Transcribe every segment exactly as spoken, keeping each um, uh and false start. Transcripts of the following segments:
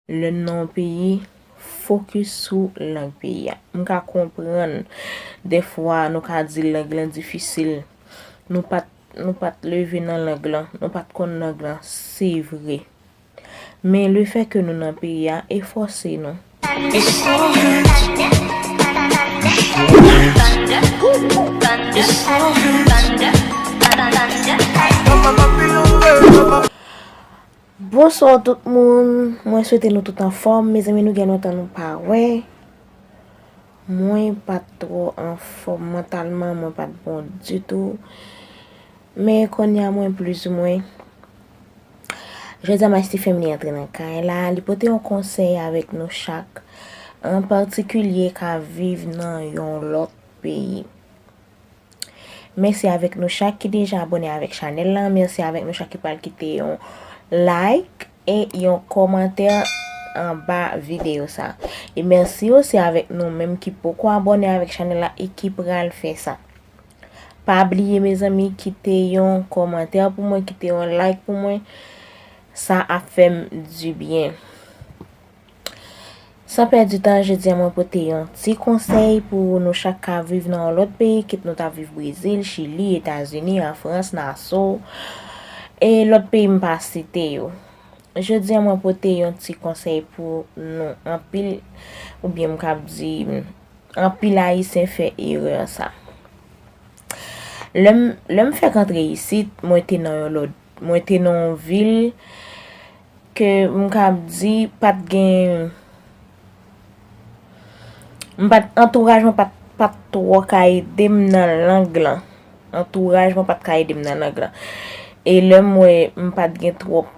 Lè n nan yon peyi, fokis sou lang peyi a. M ka konprann, dèfwa, nou ka di lang lan difisil. Nou pa t, nou pa t leve nan lang lan, nou pa t konn lang lan, se vre. Men lefètke nou nan peyi a, e fòse nou. Bonswa tout moun, mwen swete nou tout anfòm. Mezanmi, nou gen lontan nou pa wè. Mwen pa t twò anfòm mantalman, mwen pa t bon ditou. Men kounye a mwen plizoumwen. Jodi a Mighty Family antre nan kay la, li pote yon konsèy avèk nou chak, an patikilye ka viv nan yon lòt peyi. Mèsi avèk nou chak ki deja abòne avèk chanèl la. Mèsi avèk nou chak ki pral kite yon like e yon kòmantè anba videyo sa. E mèsi osi avèk nou menm ki poko abòne avèk chanèl la e ki pral fè sa. Pa bliye, mezanmi, kite yon kòmantè pou mwen, kite yon like pou mwen. Sa ap fè m dibyen. San pèdi tan, jodi a mwen pote yon ti konsèy pou nou chak ka viv nan yon lòt peyi, kit nou ta viv Brezil, Chili, Etazini, an Frans, Naso, e lòt peyi m pa site yo. Jodi a mwen pote yon ti konsèy pou nou anpil, oubyen m kab di, anpil Ayisyen fè erè sa. Lè m, lè m fèk antre isit, mwen te nan yon lòt, mwen te nan yon vil ke m kab di pa t gen, m pa t, antouraj mwen pa t, pa t twò ka ede m nan lang lan. Antouraj mwen pa t ka ede m nan lang lan. E lè m wè m pa t gen twòp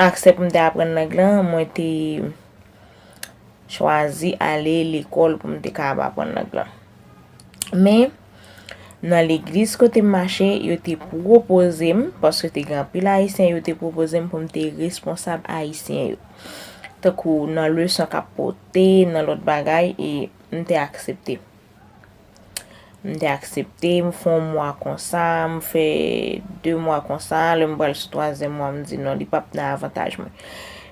aksè pou m te aprann lang lan, mwen te chwazi ale lekòl pou m te kapab aprann lang lan. Men, nan legliz kote m mache, yo te pwopoze m, paske te gen anpil Ayisyen, yo te pwopoze m pou m te responsab Ayisyen yo. Tankou nan leson k ap pote, nan lòt bagay, e m te aksepte. M te aksepte, m fè yon mwa konsa, m fè de mwa konsa, lè m pral sou twazyèm mwa, m di non, li p ap nan avantaj mwen.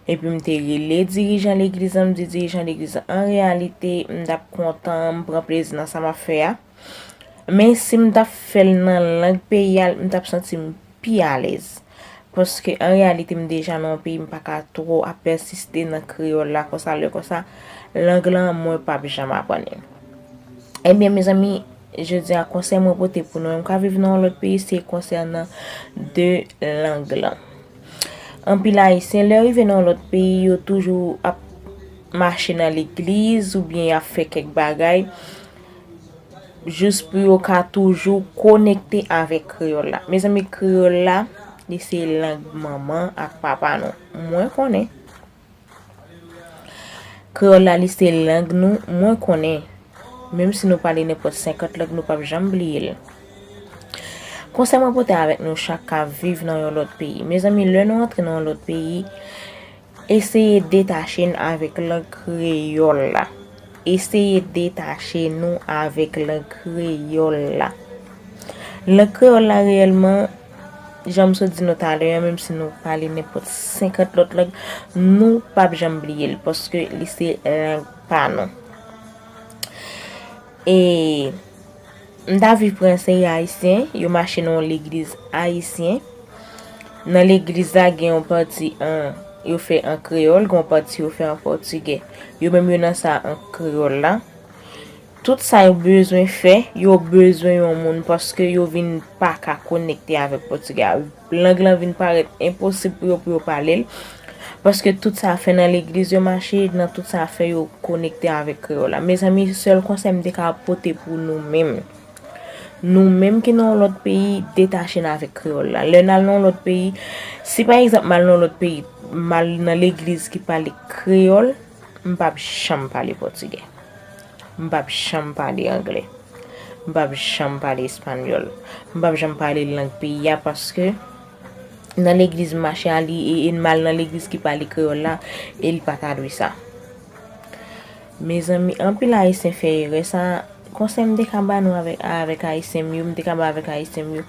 Epi m te rele dirijan legliz lan, m di dirijan legliz lan, an reyalite, m t ap kontan, m pran plezi nan sa m ap fè a. Men si m t ap fè l nan lang peyi a, m t ap santi m pi alèz. Paske an reyalite, m deja nan yon peyi, m pa ka twò ap pèsiste nan kreyòl la konsa, lè konsa, lang lan, mwen p ap janm aprann li. Ebyen, mezanmi, jodi a, konsèy mwen pote pou nou menm k ap viv nan yon lòt peyi, se konsènan de lang lan. Anpil Ayisyen, lè yo rive nan yon lòt peyi, yo toujou ap mache nan legliz oubyen y ap fè kèk bagay jis pou yo ka toujou konekte avèk kreyòl la. Mezanmi, kreyòl la, li se lang manman ak papa nou. Mwen konnen. Kreyòl la, li se lang nou, mwen konnen. Menm si nou pale nenpòt senkant lang, nou p ap janm bliye l. Konsèy mwen pote avèk nou chak k ap viv nan yon lòt peyi. Mezanmi, lè nou antre nan yon lòt peyi, eseye detache n avèk lang kreyòl la. Eseye detache nou avèk lang kreyòl la. Lang kreyòl la, reyèlman, jan m sot di nou talè a, menm si nou pale nenpòt senkant lòt lang, nou p ap janm bliye l, paske li se lang pa nou. E m ta viv pran yon seri Ayisyen, yo mache nan yon legliz ayisyen. Nan legliz la, gen yon pati an, yo fè an kreyòl, gen yon pati yo fè an pòtigè. Yo menm yo nan sa an kreyòl la. Tout sa yo bezwen fè, yo bezwen yon moun paske yo vin pa ka konekte avèk pòtigè a. Lang lan vin parèt enposib pou yo, pou yo pale l. Paske tout sa fè nan legliz yo mache, nan tout sa fè yo konekte avèk kreyòl la. Mezanmi, sèl konsèy m te ka pote pou nou menm. Nou menm ki nan yon lòt peyi, detache n avèk kreyòl la. Lè n al nan yon lòt peyi, si pa egzanp m al nan yon lòt peyi, m al nan legliz ki pale kreyòl, m p ap janm pale pòtigè. M p ap janm pale anglè. M p ap janm pale espanyòl. M p ap janm pale lang peyi a paske nan legliz m mache a, li, e, e m al nan legliz ki pale kreyòl la, e li pa ta dwe sa. Mezanmi, anpil Ayisyen fè erè sa. Konsèy m te ka ba nou avèk, avèk Ayisyen m yo, m te ka ba avèk Ayisyen m yo.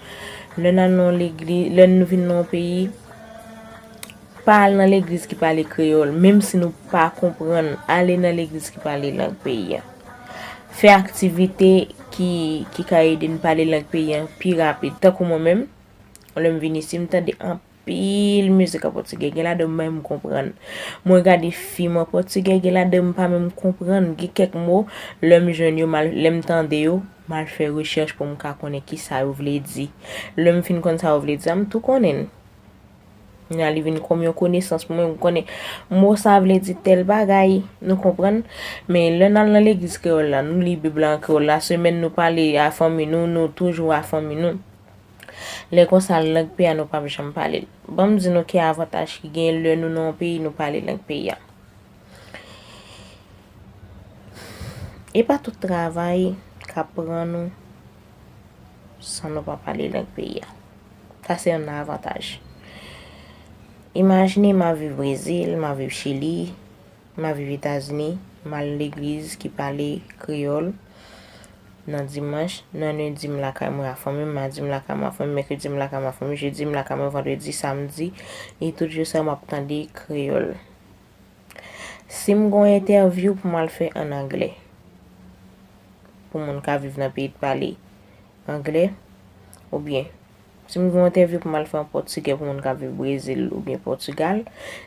Lè n al nan yon legliz, lè nou vin nan yon peyi, Pa al nan legliz ki pale kreyòl, menm si nou pa konprann, ale nan legliz ki pale lang peyi a. Fè aktivite ki, ki ka ede n pale lang peyi a pi rapid. Tankou mwen menm, lè m vin isi, m tande anpil mizik an pòtigè, gen ladan m pa menm konprann. Mwen gade fim an pòtigè, gen ladan m pa menm konprann. Gen kèk mo, lè m jwenn yo, m al, lè m tande yo, m al fè rechèch pou m ka konnen kisa yo vle di. Lè m fin konn sa yo vle di a, m tou konnen l. Kounye a li vin kòm yon konesans pou mwen, m konnen mo sa vle di tèl bagay, nou konprann? Men lè n al nan legliz kreyòl la, nou li Bib la an kreyòl, lasemèn nou pale a fanmi nou, nou toujou a fanmi nou. Lè konsa, lang peyi a nou p ap janm pale l. Ban m di nou ki avantaj ki genyen lè nou nan yon peyi, nou pale lang peyi a. E pa tout travay k ap pran nou san nou pa pale lang peyi a. Sa se yon avantaj. Imajine m ap viv Brezil, m ap viv Chili, m ap viv Etazini, m al legliz ki pale kreyòl nan dimanch, nan lendi m lakay mwen a fanmi m, madi m lakay mwen a fanmi m, mèkredi m lakay mwen a fanmi m, jedi m lakay mwen, vandredi, samdi, e tout jou sa yo m ap tande kreyòl. Si m gen yon entèvyou pou m al fè ann anglè, pou moun k ap viv nan peyi k pale anglè, oubyen si m gen yon entèvyou pou m al fè an pòtigè pou moun k ap viv Brezil oubyen Pòtigal,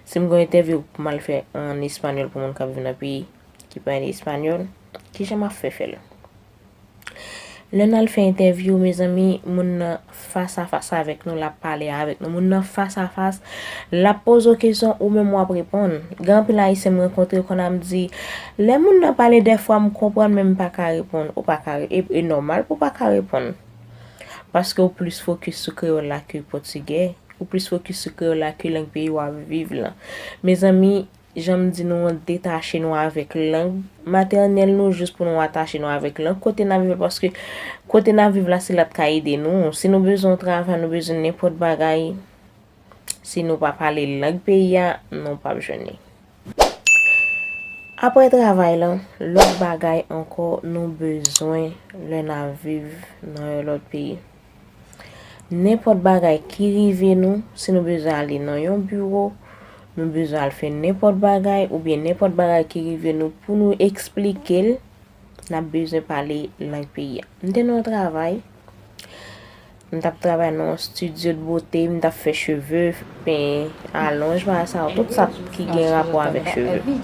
si m gen yon entèvyou pou m al fè ann espanyòl pou moun k ap viv nan peyi ki pale espanyòl, kijan m ap fè fè l? Lè n al fè entèvyou, mezanmi, moun nan fas a fas avèk nou, l ap pale avèk nou. Moun nan fas a fas, l ap poze w kesyon, ou menm w ap reponn. Gen anpil Ayisyen m rankontre konn ap di, lè moun nan pale dèfwa m konprann, men m pa ka reponn. Ou pa ka re-, e, e nòmal pou w pa ka reponn. Paske w plis fokis sou kreyòl la ke pòtigè. Ou plis fokis sou kreyòl la ke lang peyi w ap viv lan. Mezanmi, jan m di nou an, detache nou avèk lang matènèl nou jis pou nou atache nou avèk lang kote n ap viv la, paske kote n ap viv la, se la k ka ede nou. Si nou bezwen yon travay, nou bezwen nenpòt bagay, si nou pa pale lang peyi a, nou p ap jwenn li. Apre travay lan, lòt bagay ankò nou bezwen lè n ap viv nan yon lòt peyi. Nenpòt bagay ki rive nou, si nou bezwen ale nan yon biwo, nou bezwen al fè nenpòt bagay, oubyen nenpòt bagay ki rive nou pou nou eksplike l, n ap bezwen pale lang peyi a. M te nan yon travay, m t ap travay nan yon studio de beauté, m t ap fè cheve, penyen, alonj, bagay sa yo, tout sa ki gen rapò avèk cheve.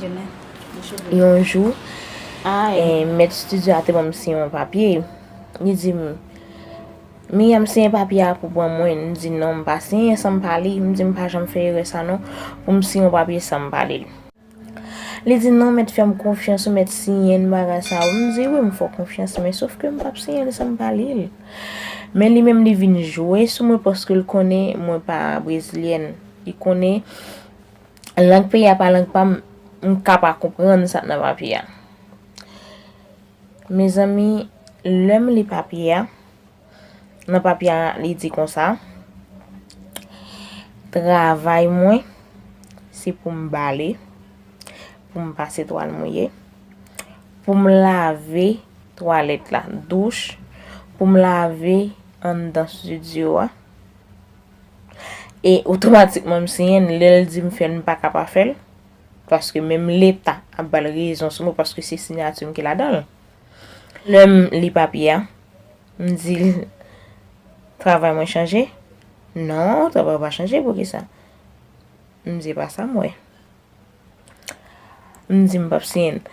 Yon jou, eh, mèt studio a te ban m siyen yon papye. Li di m, Miriam, siyen papye a pou ban mwen. M di, non, m pa siyen san m pa li. M di, m pa janm fè erè sa non, pou m siyen yon papye san m pa li l. Li di, non, mèt fè m konfyans, ou mèt siyen l, bagay sa yo. M di, wi, m fè w konfyans, men sof ke m p ap siyen l san m pa li l. Men li menm, li vin jwe sou mwen paske l konnen mwen pa brezilyèn. Li konnen lang peyi a pa lang pa m, m ka pa konprann sa k nan papye a. Mezanmi, lè m li papye a, nan papye a, li di konsa, travay mwen, se pou m bale, pou m pase twal mouye, pou m lave twalèt la, douch, pou m lave anndan estidyo a. E otomatikman, m siyen l, lè l di m fè l, m pa ka pa fè l. Paske menm Leta ap ba l rezon sou mwen, paske se siyati m ki ladan l. Lè m li papye a, m di l, travay mwen chanje? Non, travay ou pa chanje, poukisa? M di, e pa sa m wè. M di, m p ap siyen l.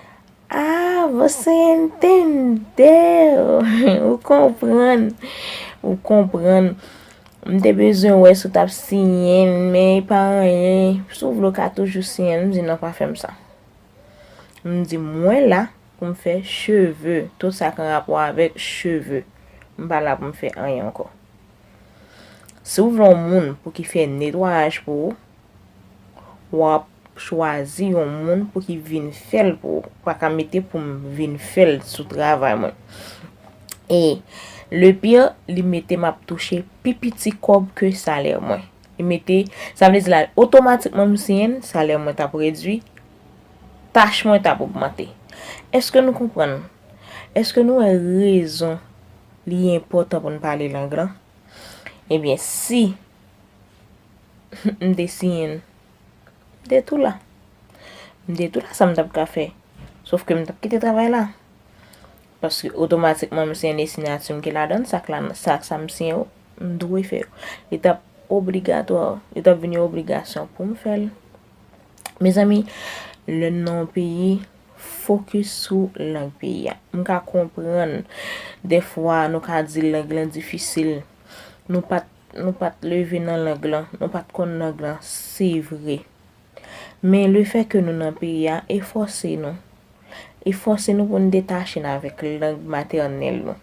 Ah, você entendeu? Ou konprann. Ou konprann. M te bezwen wè si w t ap siyen l, men e pa anyen. Si w vle, w ka toujou siyen l. M di, non, pa fè m sa. M di, mwen la pou m fè cheve, tout sa k an rapò avèk cheve. M pa la pou m fè anyen ankò. Si w vle yon moun pou ki fè netwayaj pou ou, w ap chwazi yon moun pou ki vin fè l pou ou. Ou pa ka mete pou m vin fè l sou travay mwen. E le pire, li mete m ap touche pi piti kòb ke salè mwen. Li mete, sa vle di la, otomatikman m siyen l, salè mwen t ap redui, tach mwen t ap ogmante. Èske nou konprann? Èske nou wè rezon li enpòtan pou n pale lang lan? Ebyen, si m te siyen l, te tou la. M te tou la, sa m t ap ka fè? Sòf ke m t ap kite travay la. Paske otomatikman m siyen de siyati m ki ladan l, sa k la, sa, sa m siyen yo, m dwe fè yo. Li t ap obligatwa, li t ap vin yon obligasyon pou m fè l. Mezanmi, lè n nan yon peyi, fokis sou lang peyi a. M ka konprann, dèfwa, nou ka di lang lan difisil. Nou pa t, nou pa t leve nan lang lan, nou pa t konn lang lan, se vre. Men lefètke nou nan peyi a, efòse nou. Efòse nou pou n detache n avèk lang matènèl nou.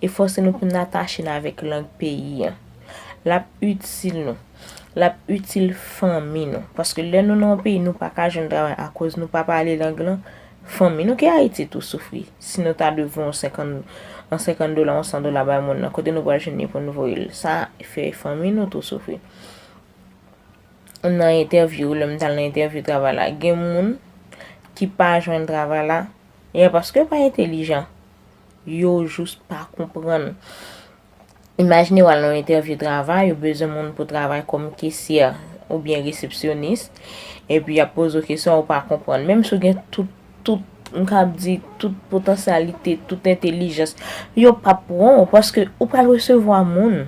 Efòse nou pou n atache n avèk lang peyi a. L ap itil nou. L ap itil fanmi nou. Paske lè nou nan yon peyi, nou pa ka jwenn travay akoz nou pa pale lang lan, fanmi nou ki Ayiti tou soufri. Si nou ta dwe voye yon senkant, yon senkant dola, yon san dola bay moun nan, kote nou pral jwenn li pou n voye l? Sa fè fanmi nou tou soufri. Nan entèvyou, lè m t al nan entèvyou travay la, gen moun ki pa jwenn travay la, e paske yo pa entèlijan, yo jis pa konprann. Imajine w al nan yon entèvyou travay, yo bezwen moun pou travay kòm kesyè oubyen resepsyonis, epi y ap poze w kesyon, ou pa konprann. Menm si w gen tout, tout, m kab di, tout potansyalite, tout entèlijans, yo p ap pran w, paske ou pral resevwa moun.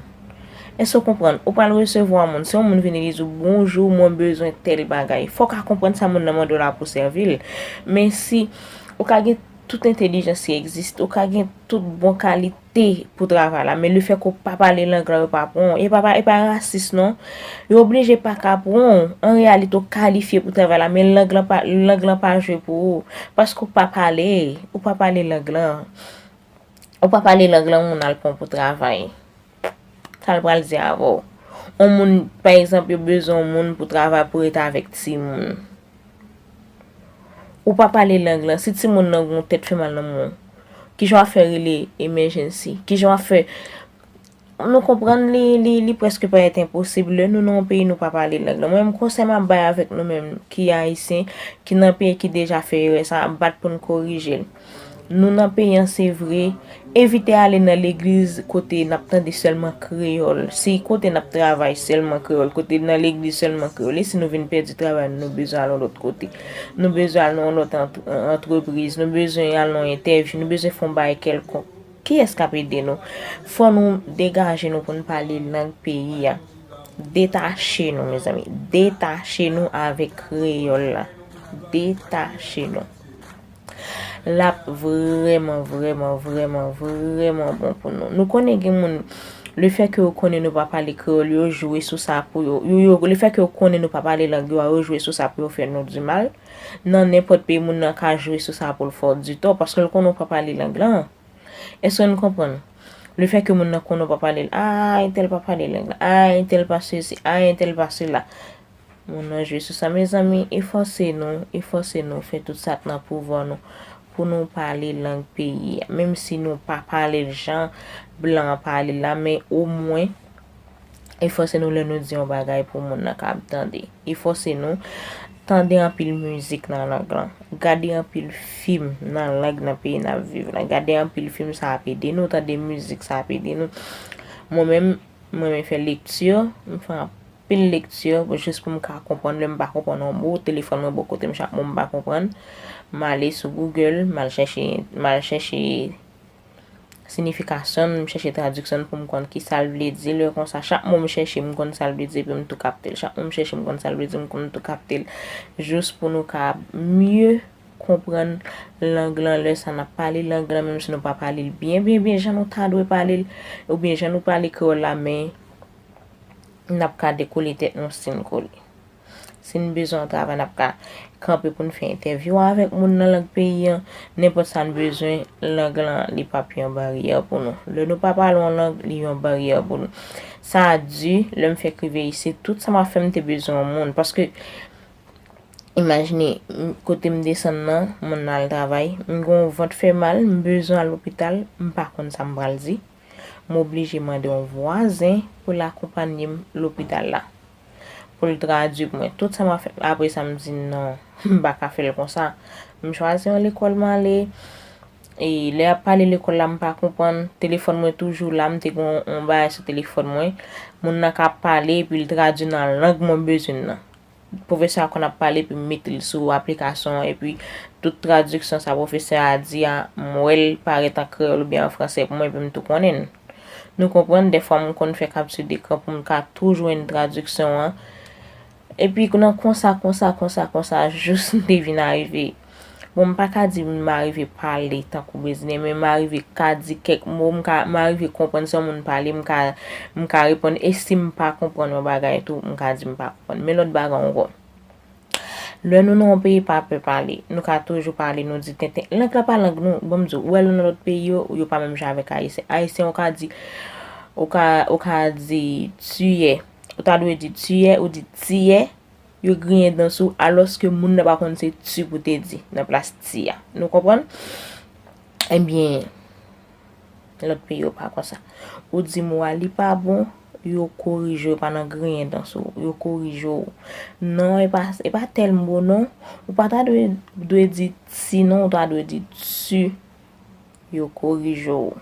Èske w konprann? Ou pral resevwa moun. Si yon moun vini, li di w, "Bonjou, mwen bezwen tèl bagay." Fò w ka konprann sa moun nan mande w la pou w sèvi l. Men si ou ka gen tout entèlijans ki egziste, ou ka gen tout bon kalite pou travay la, men lefètke w pa pale lang lan, yo pa pran w. E pa, pa, e pa rasis, non. Yo oblije pa ka pran w. An reyalite, w kalifye pou travay la, men lang lan pa, lang lan pa jwe pou ou. Paske w pa pale, ou pa pale lang lan. Ou pa pale lang lan, moun al pran w pou travay. Sa l pral di avè w? Yon moun, pa egzanp, yo bezwen yon moun pou travay, pou rete avèk timoun. Ou pa pale lang lan, si timoun nan gen yon tèt fè mal nan men w, kijan w ap fè rele emergency? Kijan w ap fè? Nou konprann li, li, li prèske parèt enposib lè nou nan yon peyi nou pa pale lang lan. Mwen menm, konsèy m ap bay avèk nou menm ki ayisyen, ki nan peyi ki deja fè erè sa, bat pou n korije l. Nou nan peyi an, se vre, evite ale nan legliz kote n ap tande sèlman kreyòl. Si kote n ap travay sèlman kreyòl, kote nan legliz sèlman kreyòl, e si nou vin pèdi travay nou, nou bezwen al yon lòt kote. Nou bezwen al nan yon lòt ant-, antrepriz, nou bezwen al nan yon entèvyou, nou bezwen fè yon bagay kèlkonk. Kiyès k ap ede nou? Fò nou degaje nou pou n pale lang peyi a. Detache nou, mezanmi. Detache nou avèk kreyòl la. Detache nou. L ap vrèman, vrèman, vrèman, vrèman bon pou nou. Nou konnen gen moun, lefètke yo konnen nou pa pale kreyòl, yo jwe sou sa pou yo. Yo, yo, lefètke yo konnen nou pa pale lang yo a, yo jwe sou sa pou yo fè nou di mal. Nan nenpòt peyi, moun nan ka jwe sou sa pou l fè w di tò, paske l konnen w pa pale lang lan. Èske nou konprann? Lefètke moun nan konnen w pa pale l, "A, entèl pa pale lang lan, a, entèl pa sesi, a, entèl pa sela." Moun nan jwe sou sa. Mezanmi, efòse nou, efòse nou, fè tout sa k nan pouvwa nou pou nou pale lang peyi a. Menm si nou pa pale l jan blan an pale l la, men omwen, efòse nou lè nou di yon bagay pou moun nan kab tande. Efòse nou tande anpil mizik nan lang lan. Gade anpil fim nan lang nan peyi n ap viv la. Gade anpil fim, sa ap ede nou. Tande mizik, sa ap ede nou. Mwen menm, mwen renmen fè lekti. M fè anpil lekti pou, jis pou m ka konprann. Lè m pa konprann yon mo, telefòn mwen bò kote m, chak mo m pa konprann, m ale sou Google, m al chèche, m al chèche siyifikasyon l, m chèche tradiksyon l pou m konn ki sa l vle di. Lè konsa, chak mo m chèche, m konn sa l vle di, epi m tou kapte l. Chak mo m chèche, m konn sa l vle di, m konn tou kapte l. Jis pou nou ka mye konprann lang lan, lè sa n ap pale lang lan, menm si nou pa pale l byen, byen, byen, jan nou ta dwe pale l, oubyen jan nou pale kreyòl la, men n ap ka dekole tèt nou si n kole. Si n bezwen yon travay, n ap ka kanpe pou n fè entèvyou avèk moun nan lang peyi an. Nenpòt sa n bezwen, lang lan, li p ap yon baryè pou nou. Lè nou pa pale yon lang, li yon baryè pou nou. Sa di, lè m fèk rive isit, tout sa m ap fè, m te bezwen yon moun. Paske, imajine, m, kote m desann nan, moun nan al travay, m gen yon vant fè mal, m bezwen al lopital, m pa konn sa m pral di. M oblije mande yon vwazen pou l akonpanye m lopital la, pou l tradui pou mwen. Tout sa m ap fè, apre sa, m di, "Non, m pa ka fè l konsa." M chwazi yon lekòl m ale. E lè y ap pale lekòl la, m pa konprann. Telefòn mwen toujou la, m te gen yon, yon bagay sou telefòn mwen. Moun nan ka pale, epi l tradui nan lang mwen bezwen nan. pwofesè a konn ap pale, epi m mete l sou aplikasyon an, epi tout tradiksyon sa pwofesè a di a, m wè l parèt an kreyòl oubyen an fransè pou mwen, epi m tou konnen l. Nou konprann, dèfwa m konn fè kapti dekran pou m ka tou jwenn tradiksyon an. Epi nan konsa, konsa, konsa, konsa, jous m te vin arive. Bon, m pa ka di m arive pale tankou brezilyen, men m arive ka di kèk mo, m ka, m arive konprann si yon moun pale, m ka, m ka reponn. E si m pa konprann yon bagay tou, m ka di m pa konprann. Men lòt bagay ankò. Lè nou nan yon peyi, pa pè pale. Nou ka toujou pale, nou di tenten. Lang la pa lang nou. Bon, m di w, ou wè lè w nan lòt peyi yo, yo pa menm jan avèk Ayisyen. Ayisyen, ou ka di, ou ka, ou ka di tiyè. Ou ta dwe di tiyè, ou di tiyè. Yo griyen dan sou, alòske moun nan pa konn se ti pou te di nan plas ti a. Nou konprann? Ebyen, lòt peyi yo pa konsa. Ou di mo a li pa bon, yo korije w, yo pa nan griyen dan sou, yo korije w. Non, e pa, e pa tèl mo non. Ou pa ta dwe, dwe di ti non, ou ta dwe di ti. Yo korije w.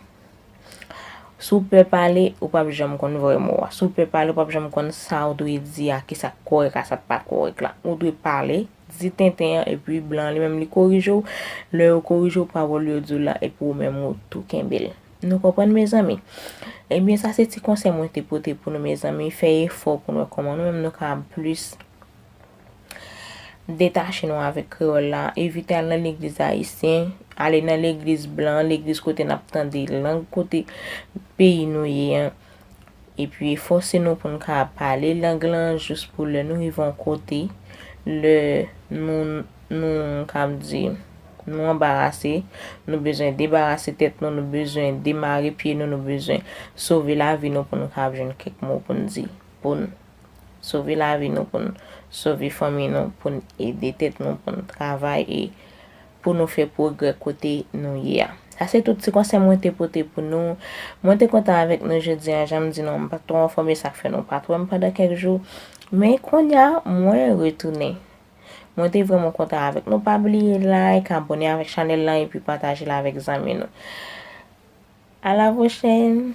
Si w pè pale, ou p ap janm konn vrè mo a. Si w pè pale, ou p ap janm konn sa w dwe di a, ki sa k kòrèk a, sa k pa kòrèk la. Ou dwe pale, di tenten an, epi blan an li menm li korije w. Lè yo korije w, pawòl yo di w la, epi ou menm ou tou kenbe l. Nou konprann, mezanmi? Ebyen, sa se ti konsèy mwen te pote pou nou, mezanmi. Fè efò pou nou wè kòman nou menm nou ka plis detache nou avèk kreyòl la. Evite al nan legliz ayisyen, ale nan legliz blan, legliz kote n ap tande lang kote peyi nou ye an. Epi efòse nou pou n ka pale lang lan jis pou lè nou rive yon kote, lè nou, nou, ka di, nou anbarase, nou bezwen debarase tèt nou, nou bezwen demare pye nou, nou bezwen sove lavi nou pou nou ka jwenn kèk mo pou n di, pou n sove lavi nou, pou n sove fanmi nou, pou n ede tèt nou, pou n travay e pou nou fè pwogrè kote nou ye a. Sa se tout ti konsèy mwen te pote pou nou. Mwen te kontan avèk nou jodi a, jan m di nou, m pa t twò anfòme, sa k fè nou pa t wè m pandan kèk jou. Men kounye a, mwen retounen. Mwen te vrèman kontan avèk nou. Pa bliye like, abòne avèk chanèl la epi pataje l avèk zanmi nou. À la prochaine!